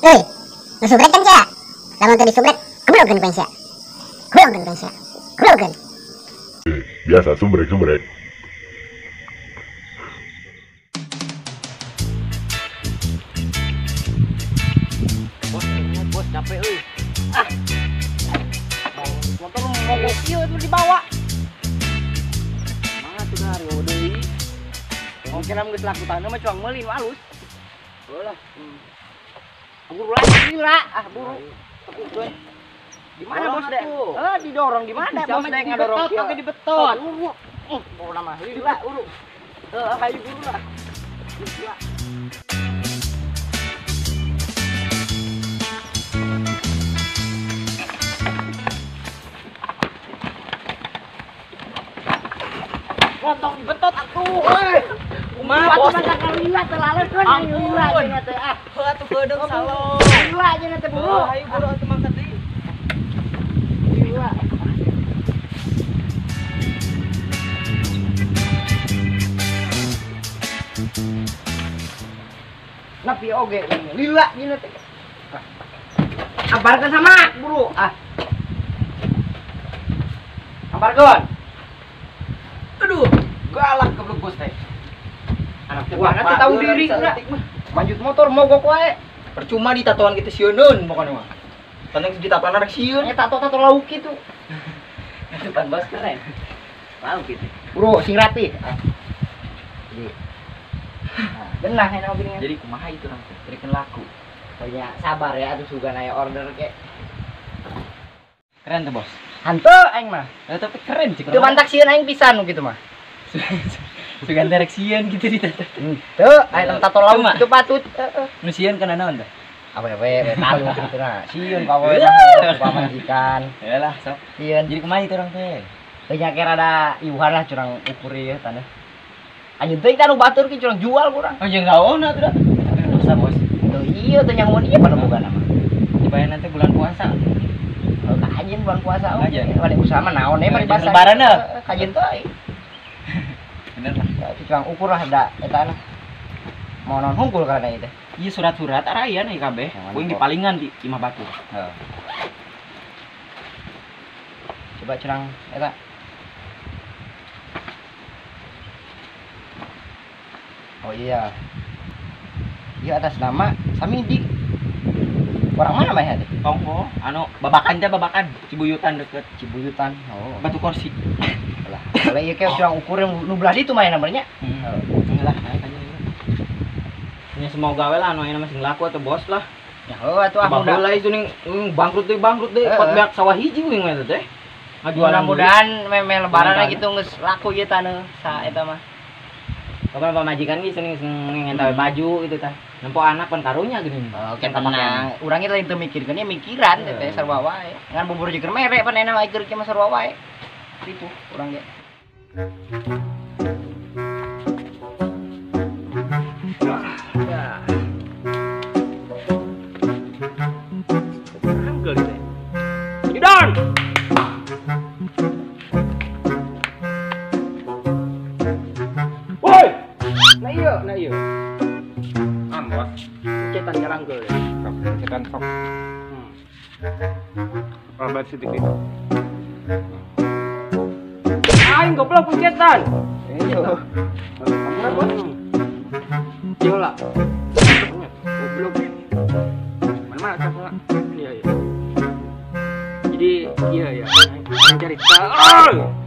Euy, nu subrek kan sia. Lamun teu disubrek, keblogeun ku sia. Keblogeun ku sia. Keblogeun. Biasa subrek-subrek. Bos, bos capek euy. Ah. Motor mogok ieu atuh dibawa. Mana tuh dari deui. Mungkin am geus laku taneuh mah cuang meuli nu alus. Heulah. Buru lagi gila, ah buru. Tepuk. Di mana bos dek? Eh didorong di mana bos dek ngadorong kieu? Oke dibetot. Buru. Buru nama lila buru. Heuh hayu buru lah. Gila. Montong dibetot atuh. Kumaha bos? Lila teh lalekeun lila cenah teh ah. Heuh atuh beudeung salo. Lila cenah teh buru. Hayu buru atuh mangkat deui. Lila. Napi oge lila cenah teh. Abarkeun sama buru ah. Abarkeun. Aduh, galak goblok bos teh. Anak buah nanti tahu diri udah. Lanjut motor mogok wae. Percuma ditatoan gitu sieuneun pokoknya mah. Penting ditatoan rek sieun. Nya tato-tato lauk kitu. Depan bos keren. Lauk kitu. Bro, sing rapi. Jadi nah, genah enak gini. Jadi kumaha itu nang teh? Rikeun laku. Pokoknya sabar ya atuh sugan aya order ke. Keren tuh, Bos. Hanteu aing mah. Tapi keren sih. Teu mantak sieun aing pisan nu kitu mah. Sugan rek sieun gitu ditato. Henteu, aing tato lauk kitu patut. Heeh. Nu sieun kana naon teh? Awewe we talu kitu nah. Sieun ka awewe pamajikan. Yalah, sok. Sieun. Jadi kumaha itu urang teh? Teu nya rada iuhan lah curang ukur ieu taneuh. Anjeun teh nu batur ki curang jual kurang. Oh jeung naon atuh da. Dosa, Bos. Teu ieu teh nyangun ieu pada boga nama. Dibayar nanti bulan puasa. Oh, kajian bulan puasa oke. Balik usaha mah naon we bari basah. Lebaran heuh. Kajian teh. Bener lah. Curang ukur lah da eta nah. Mau naon hungkul karena ieu teh. Ieu surat-surat araya nih kabeh. Kuing dipalingan di imah batur. Heeh. Coba curang eta. Oh iya. Iya atas nama Samidi. Orang mana mah teh? Tongko, anu babakan teh babakan, Cibuyutan deket Cibuyutan. Oh. Batu kursi. Lah, kalau ieu ke curang ukur nu belah ditu mah namanya. Heeh. Lah, tanya ieu. Nya semoga we lah anu ayeuna masih laku atau bos lah. Ya heuh atuh ah mudah. Lah itu ning bangkrut deui pot beak sawah hiji wing mah teh. Ngajualan mudah-mudahan meme lebaran gitu geus laku ieu taneuh sa eta mah. Kapan pamajikan ge seuning ngenta baju gitu tah. Nempo anak pan karunya geuning. Oke, tenang. Urang ge lain teu mikirkeun nya mikiran teh sarua wae. Ngan bubur jeung mere pan enak wae keur mah sarua wae. Gitu urang ge. Ya. Angkel teh. Idon. Woi. Nah iya, nah iya. An, Bos. Cetan jarangkeul. Sok, cetan sok. Obat sedikit. Aing goblok pencetan. Iya. Ampun, Bos. Iya lah. Goblok. Mana-mana cara. Iya, iya. Jadi iya ya. Aing cerita.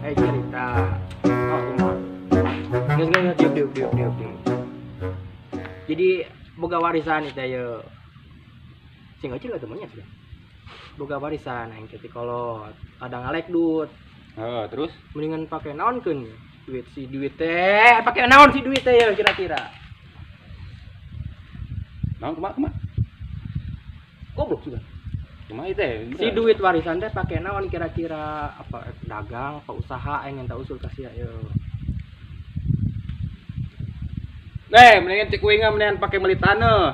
Aing cerita. Oh, kumaha? Geus diuk diuk diuk diuk. Jadi boga warisan itu ya. Sing kecil lah temennya sudah. Boga warisan aing teh kolot. Ada ngalek duit. Heeh, terus mendingan pakai naon keun duit si duit teh, pakai naon si duit teh ya kira-kira. Naon kumaha kumaha? Goblok juga. Kumaha teh? Si duit warisan teh pakai naon kira-kira, apa dagang, apa usaha aing minta usul kasih ya. Nih, mendingan cek uing mendingan pakai meuli taneuh.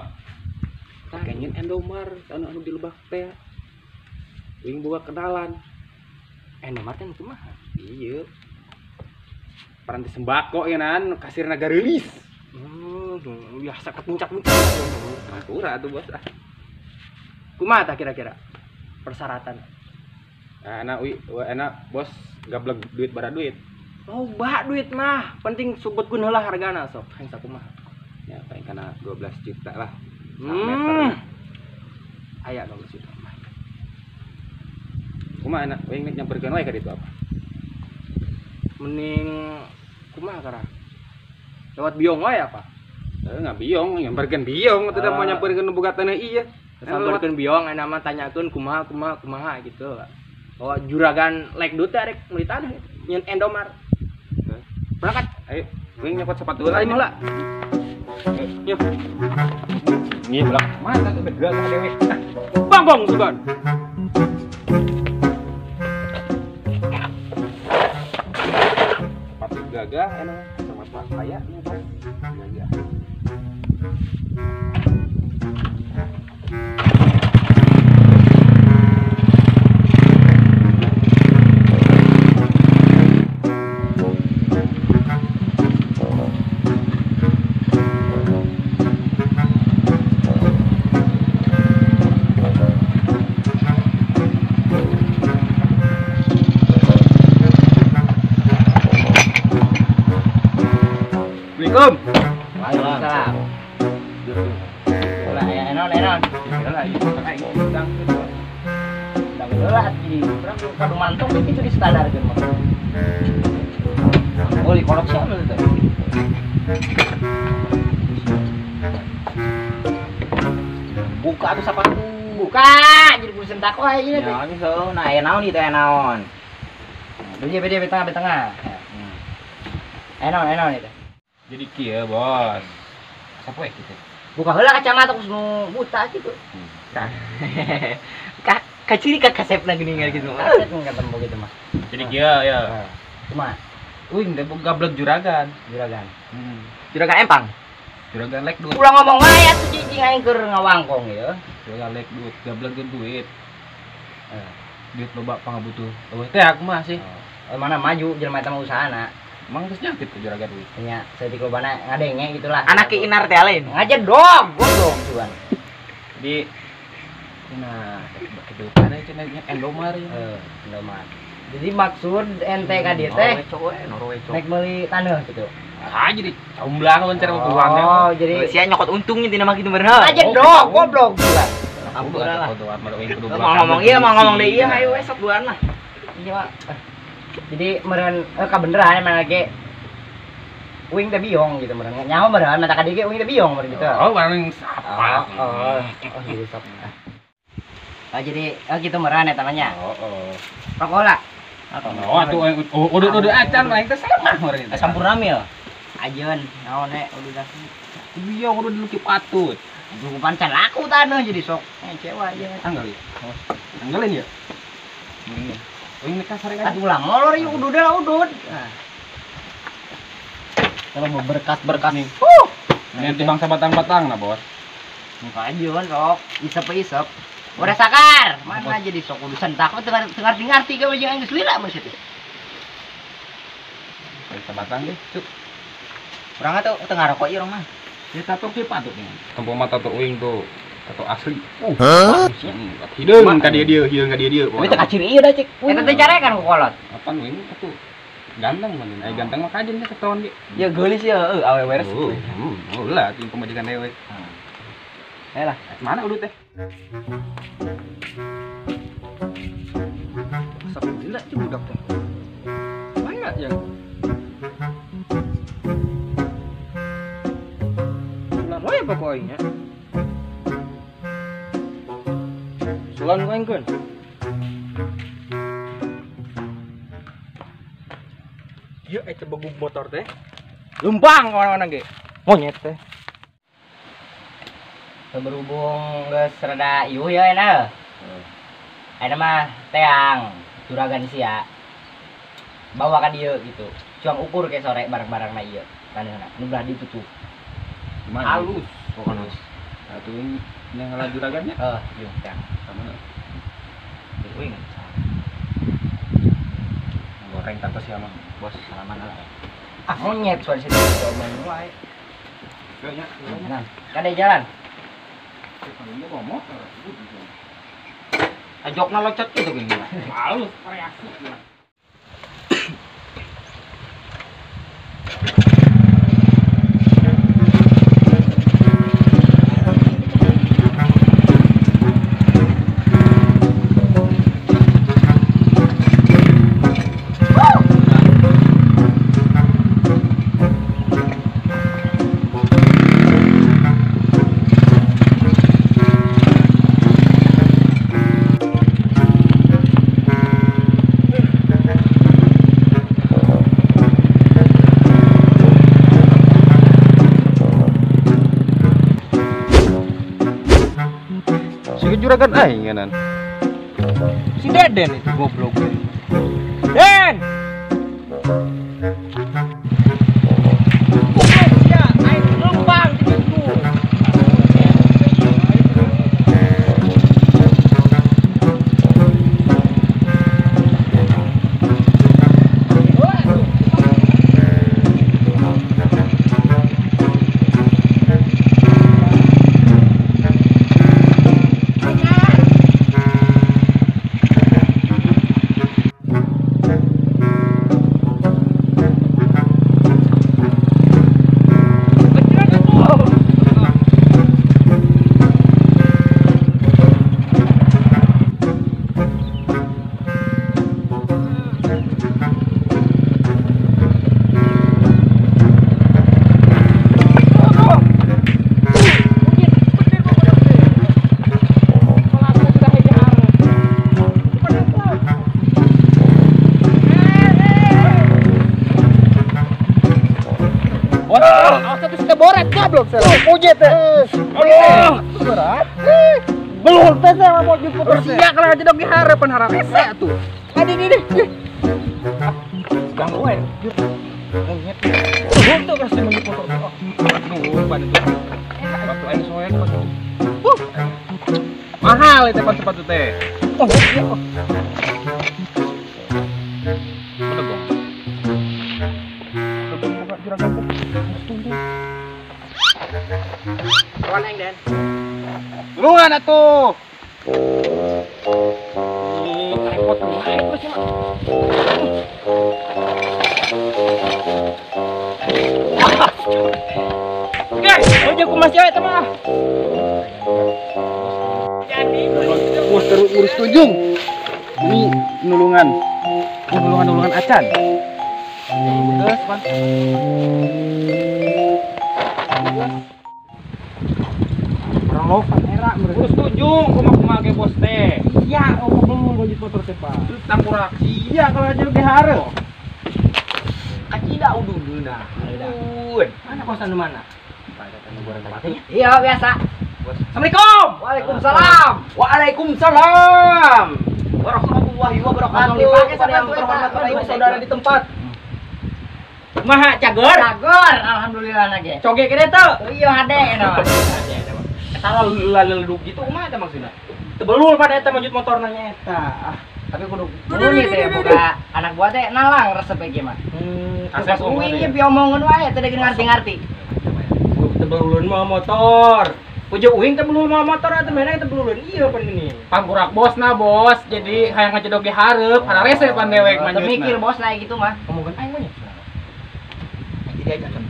Pakai nyin Endomar, anu anu di Lebak teh. Uing boga kenalan. Endomar teh kumaha? Iya. Paranti sembako ya nan, kasirna gareulis. Biasa kepuncak-puncak. Akurat tuh bos ah. Kumaha tah kira-kira persyaratan? Enak wi, enak bos gablek duit bara duit. Loba duit mah, penting sebutkeun heula hargana sok, hayang sakumaha. Ya paling kana 12 juta lah. Aya 12 juta mah. Kumaha enak, uing nek nyamperkeun wae ka ditu apa? Mending kumaha karah? Lewat biong wae apa? Enggak biong, nyamperkeun biong atuh da mau nyamperkeun nu boga taneuh ieu. Samperkeun biong aya mah tanyakeun kumaha kumaha kumaha gitu. Oh, juragan lek duit arek meuli tanah nyeun Endomar. Berangkat. Ayo, uing nyokot sepatu heula heula. Yuk. Ieu belak mana tuh begal ka dewe. Bangbong sugan. Sepatu gagah enak sama sepatu aya nya Bos. Gagah. Assalamualaikum. Waalaikumsalam. Ulah aya enon-enon. Dah heula jadi urang kudu mantung kitu di standarkeun mah. Oh, di kolot sia teh. Buka atuh sapatu. Buka, jadi kudu sentak wae ieu teh. Ya, so, nah aya naon ieu teh naon. Bede bede tengah tengah. Enon enon ieu teh. Jadi kieu, Bos. Sapoe kitu. Buka heula kacamata kus nu buta kitu. Ka kaciri ka kasepna geuning gitu. Kasep ketemu gitu mah. Jadi kieu ya. Kumaha? Uing teh gablek juragan. Juragan. Juragan empang. Juragan lek duit. Ulah ngomong wae atuh cicing aing keur ngawangkong ieu. Juragan lek duit, gablek duit. Duit loba pangabutuh. Eueuh teh aku mah sih. Oh, mana maju jelema eta mah usahana. Emang terus nyakit ke juragan duit. Nya, saeutik lobana ngadenge gitulah. Anak ki Inar teh lain. Ngajar dong, goblok cuan. Jadi nah, kehidupan cenah nya Endomar ya. Heeh, Endomar. Jadi maksud ente ka dieu teh nek meuli taneuh gitu. Ah, jadi comblang loncer buruannya. Oh, jadi sia nyokot untungnya tina mah kitu bener. Ngajar dong, goblok cuan. Ampura lah. Mau ngomong ieu, mau ngomong deui ieu hayu we sok duaan lah. Iya, Pak. Jadi meureun kabeneran emang lagi uing teh biong gitu meureun. Nyaho meureun mata ka dieu ge uing teh biong meureun gitu. Oh, bareng sapa. Oh, oh, jadi sok. Oh, jadi gitu meureun eta mah nya. Oh, oh. Rokok lah. Oh, atuh udah acan aing teh sama meureun. Sampurna mil. Ajeun naon we udah. Biong udah dilukip patut. Dukupan can laku taneuh jadi sok ngecewa aja. Anggal ya. Anggalin ya. Uing nikah sare kan. Atuh ulah molor ieu udud lah udud. Kalau mau berkas-berkas nih. Nanti bangsa batang-batang nah, Bos. Kajeun sok, isep-isep. Udah sakar, mana jadi sok kudu sentak teu ngarti-ngarti ge jeung aing geus lila mah situ. Bangsa batang deh, cuk. Urang atuh teu ngarokok ieu urang mah. Ya tato kieu patut nih. Tempo mah tato uing tuh. Tato asli. Hideung ka dieu dieu, hideung ka dieu dieu. Tapi teu kaciri ieu da cek. Eta teh carekan ku kolot. Apaan uing atuh? Ganteng mah, ai ganteng mah kajen teh ketahuan ge. Ya geulis ya heuh awewe res. Oh, lah ting pamajikan dewe. Ayo lah, mana udut teh? Sok gila tuh budak teh. Mana ya? Sulan wae pokoknya. Sulan wae keun. Ieu eta begug motor teh. Lumpang mana-mana ge. Monyet teh. Berhubung geus rada ieu ya enak. Ayeuna mah teang juragan sia. Bawa ka dieu gitu. Cuang ukur ke sore barang-barangna ieu. Taneuhna nu belah ditutup. Halus. Oh, halus. Atuh yang ngalah juragannya? Heeh, ieu teang. Sama. Uing. Goreng tanpa sia mah, Bos. Salaman lah. Ah, monyet suara situ main wae. Kayaknya. Nah, kade jalan. Ini bawa motor. Ajokna locot gitu gini. Halus reaksi. Juragan aing kanan. Si Deden itu goblok. Den. Goblok sia, aing lempang di situ. Goblok saya. Mujit teh. Allah. Berat. Belum teh saya mau jemput sia kalau aja dong dihareupan harap hese atuh. Adi di deh. Ganggu we. Monyet. Untuk kasih monyet motor. Aduh, pan itu. Waktu aing soek sepatu. Mahal itu pan sepatu teh. Oh, iya. Bedegong. Bedegong buka juragan teh. Tunggu. Kawan aing, Den. Tulungan atuh. Repot wae terus mah. Guys, ojo kumaha sia eta mah. Jadi bos terus urus tunjung. Ini nulungan. Nulungan-nulungan acan. Terus, Pan. Orang lopan era urus tunjung kumaha-kumaha ge bos teh. Iya, oh belum baju motor teh, Pak. Tangkurak sia kalau aja ge hareup. Kacida uduh nah. Mana kosan mana? Iya, biasa. Assalamualaikum. Waalaikumsalam. Waalaikumsalam. Warahmatullahi wabarakatuh. Kepada yang terhormat Bapak Ibu saudara di tempat. Kumaha cager? Cager, alhamdulillah nage. Coge kene teu? Iya, ade eta mah. Eta laleluk gitu kumaha eta maksudna? Teu belul pada eta manjut motorna nya eta. Tapi kudu kudu nih teh boga anak buah teh nalang resep ge mah. Asep uing ge piomongeun wae teh deui ngarti-ngarti. Teu belulun mah motor. Puja uing teu belul mah motor atuh mana teu belulun ieu pan geuning. Pangkurak bosna bos, jadi hayang ngajedog ge hareup, hararese pan dewek manjutna. Teu mikir bos naik gitu mah. Omongan aing mah nya. Jadi ajakan.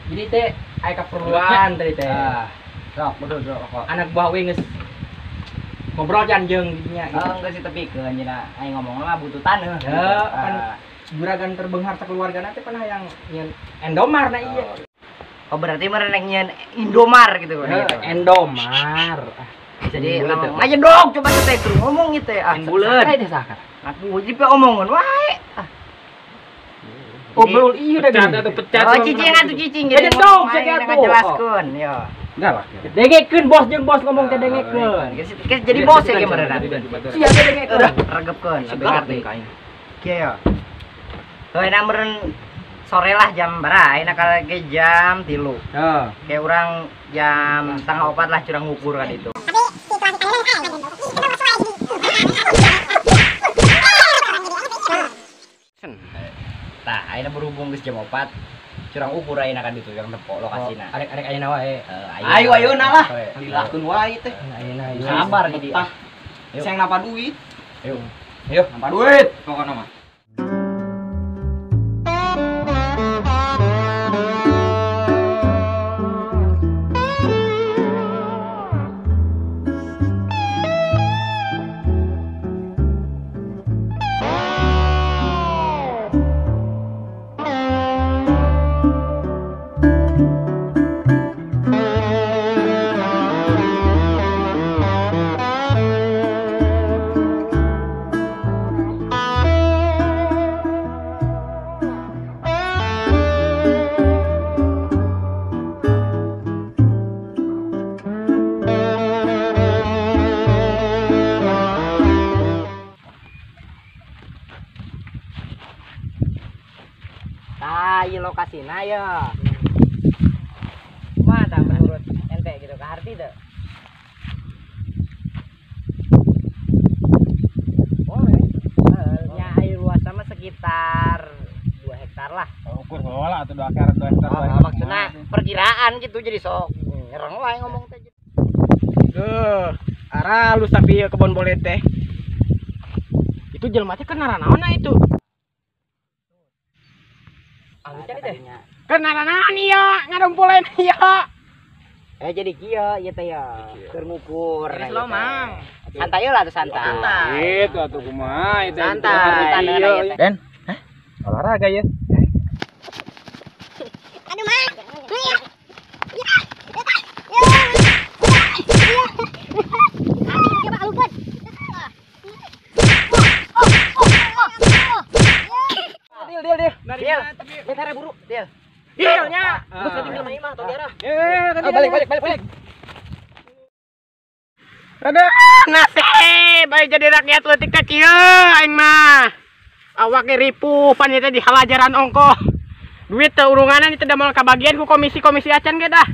Jadi teh aya keperluan tadi teh. Sok betul rokok. Anak buah uing geus ngobrol jan jeung dinya gitu. Oh, geus ditepikeun cenah. Aing ngomong mah butuh taneuh. Heuh, pan juragan terbenghar sakeluargana teh pan hayang nyeun Endomar na ieu. Oh, berarti meureun rek nyeun Indomar gitu kan. Endomar. Jadi aja dong coba teh ngomong gitu ya. Ah, buleun. Teh sakar. Aku jadi pe omongan wae. Oh, belul iya dah gini. Pecat oh, cicing atuh cicing. Jadi dong cek atuh. Ngajelaskeun yo. Galak. Dengekeun bos jeung bos ngomong teh dengekeun. Jadi bos ya gimana? Sia teh dengekeun. Regepkeun lebih ngerti. Kieu yo. Heuh enak meureun sore lah jam berapa? Enak ge jam 3. Heeh. Kayak urang jam 3:30 lah curang ngukur kan itu. Tah, ayeuna berhubung geus jam 4, curang ukur ayeuna kan ditu yang tempo lokasina. Arek-arek ayeuna wae. Ayo ayeuna lah. Dilakeun wae teh. Ayeuna sabar jadi. Sing napa duit? Ayo. Ayo, napa duit pokokna mah. Tah, ieu lokasina ya. Kumaha tah menurut ente gitu ka arti teu? Boleh. Nya air luasna mah sekitar 2 hektar lah. Ukur heula atuh 2 hektar 2 hektar. Oh, maksudna perkiraan gitu jadi sok nyereng wae ngomong teh. Geuh, arah lu sampai kebon boleh teh. Itu jelema teh keur naranaonna itu. Kenaranan iya, ngarumpulan iya. Jadi kieu ieu teh ya, keur ngukur. Jadi slow, Mang. Santai lah tuh santai. Itu atuh kumaha itu. Santai. Den. Hah? Olahraga ya. Aduh, Mang. Iya. Iya. Iya. Coba alukeun. Deal, deal, deal. Deal. Bentar buru, deal. Dealnya. Terus nanti film imah atau diarah. Balik, balik, balik, balik. Aduh, nasib bae jadi rakyat leutik teh kieu aing mah. Awak ge ripuh pan ieu teh dihalajaran ongkoh. Duit teu urunganan itu da moal kabagian ku komisi-komisi acan ge dah.